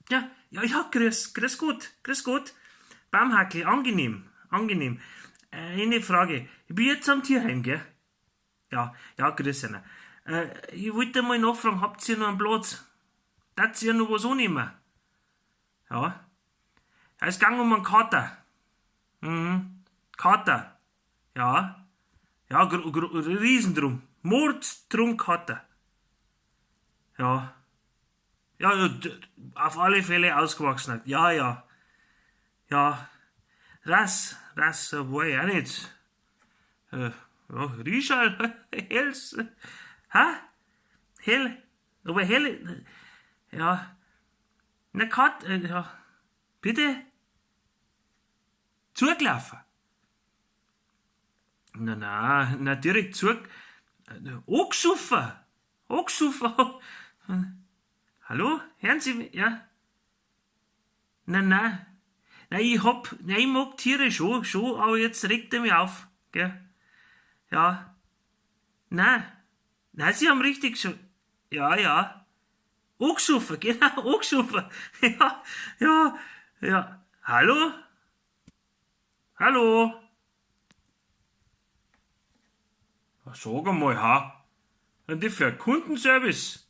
Ja, ja, ja, grüß Gott, grüß Gott. Baumhackel, angenehm, angenehm. Eine Frage. Ich bin jetzt am Tierheim, gell? Ja, ja, grüß einer. Ich wollte mal nachfragen, habt ihr noch einen Platz? Darf ihr noch was annehmen? Ja. Ja, es ging um einen Kater. Mhm. Kater. Ja. Ja, Riesendrum. Mordsdrum Kater. Ja. Ja, ja, auf alle Fälle ausgewachsen. Ja, ja. Ja. Rass, war ich auch nicht. Ja, Rischal, Hels. Ha? Hell, aber hell, ja. Na, Kat, ja. Bitte? Zugelaufen? Na, na, na, direkt zu, angesoffen. Angesoffen. Hallo? Hören Sie mich? Ja? Na, na. Na, ich mag Tiere schon, aber jetzt regt er mich auf, gell? Ja. Na. Na, Sie haben richtig schon, ja, ja. Angesoffen, genau, angesoffen. Ja, ja, ja. Hallo? Hallo? Sag einmal, ha? Und die für Kundenservice?